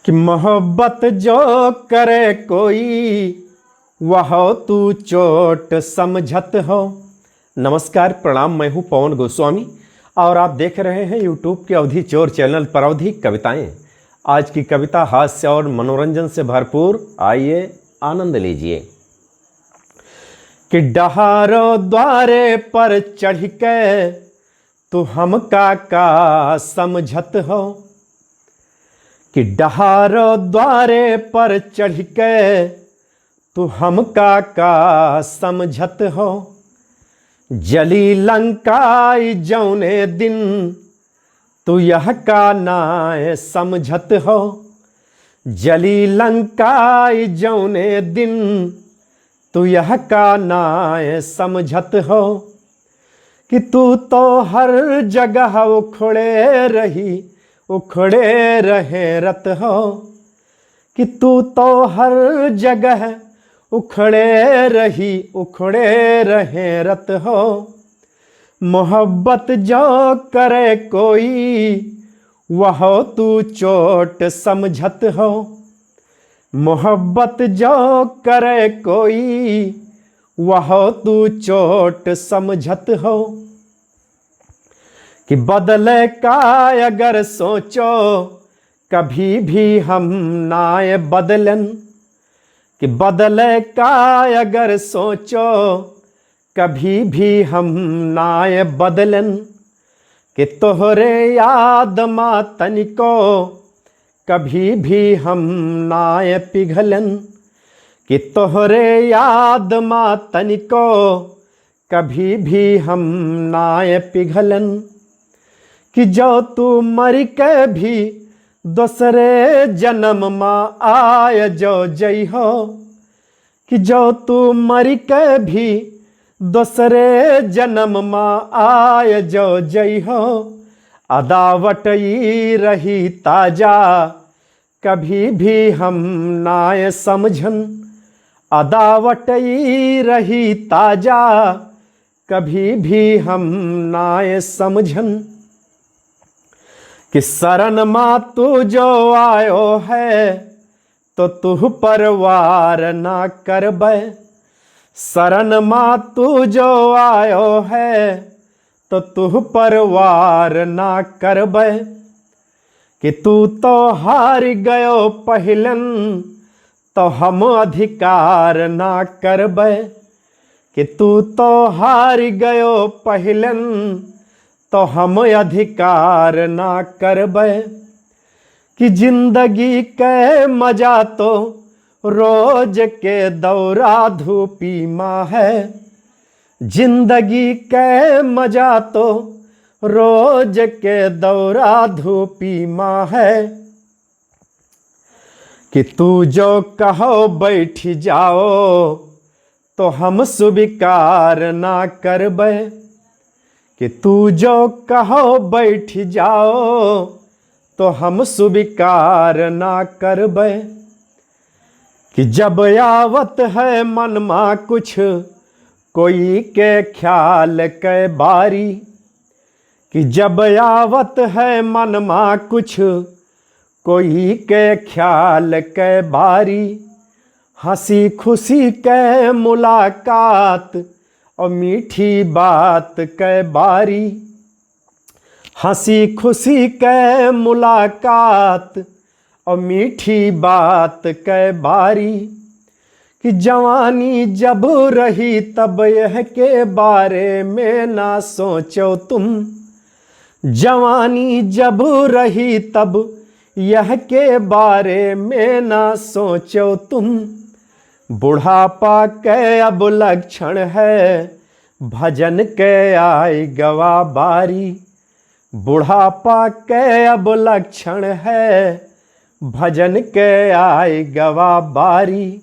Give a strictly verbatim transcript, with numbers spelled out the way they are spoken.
कि मोहब्बत जो करे कोई, वह तू चोट समझत हो। नमस्कार, प्रणाम, मैं हूं पवन गोस्वामी और आप देख रहे हैं YouTube के अवधी चोर चैनल पर अवधी कविताएं। आज की कविता हास्य और मनोरंजन से भरपूर, आइए आनंद लीजिए। कि डहारो द्वारे पर चढ़ के तू हमका का समझत हो, कि डहारो द्वारे पर चढ़ के तू हमका का समझत हो। जली लंकाई जौने दिन तू यह का नाय समझत हो। जली लंकाई जौने दिन तू यह का नाय समझत हो। कि तू तो हर जगह उखड़े रही, उखड़े रहे रत हो। कि तू तो हर जगह उखड़े रही, उखड़े रहे रत हो। मोहब्बत जो करे कोई, वह तू चोट समझत हो। मोहब्बत जो करे कोई, वह तू चोट समझत हो। कि बदले का अगर सोचो, कभी भी हम नाय बदलन। कि बदले का अगर सोचो, कभी भी हम नाय बदलन। कि तोहरे याद मा तनिको कभी भी हम नाय पिघलन। कि तोहरे याद मा तनिको कभी भी हम नाय पिघलन। कि जो तू मरि के भी दोसरे जनम मा आय जो जइहो। कि जो तू मरि के भी दोसरे जनम मा आय जो जइहो। अदावट ई रही ताजा, कभी भी हम नाय समझन। अदावट ई रही ताजा, कभी भी हम नाय समझन। कि शरण मा तू जो आयो है, तो तुह पर वार ना करबे। शरण मा तू जो आयो है, तो तुह पर वार ना करबे। कि तू तो हारि गयो पहिलन, तो हम अधिकार ना करबे। कि तू तो हारि गयो पहिलन, तो हम अधिकार ना करबे। कि जिंदगी के मजा तो रोज के दौरा धूपी मा है। जिंदगी के मजा तो रोज के दौरा धूपी मा है। कि तू जो कहो बैठ जाओ, तो हम स्वीकार ना करबे। कि तू जो कहो बैठ जाओ, तो हम स्वीकार ना करबे। कि जब आवत है मन मा कुछ, कोई के ख्याल के बारी। कि जब आवत है मन मा कुछ, कोई के ख्याल के बारी। हंसी खुशी के मुलाकात और मीठी बात के बारी। हंसी खुशी के मुलाकात और मीठी बात के बारी। कि जवानी जब रही तब यह के बारे में ना सोचो तुम। जवानी जब रही तब यह के बारे में ना सोचो तुम। बुढ़ापा के अब लक्षण है, भजन के आई गवा बारी। बुढ़ापा के अब लक्षण है, भजन के आई गवा बारी।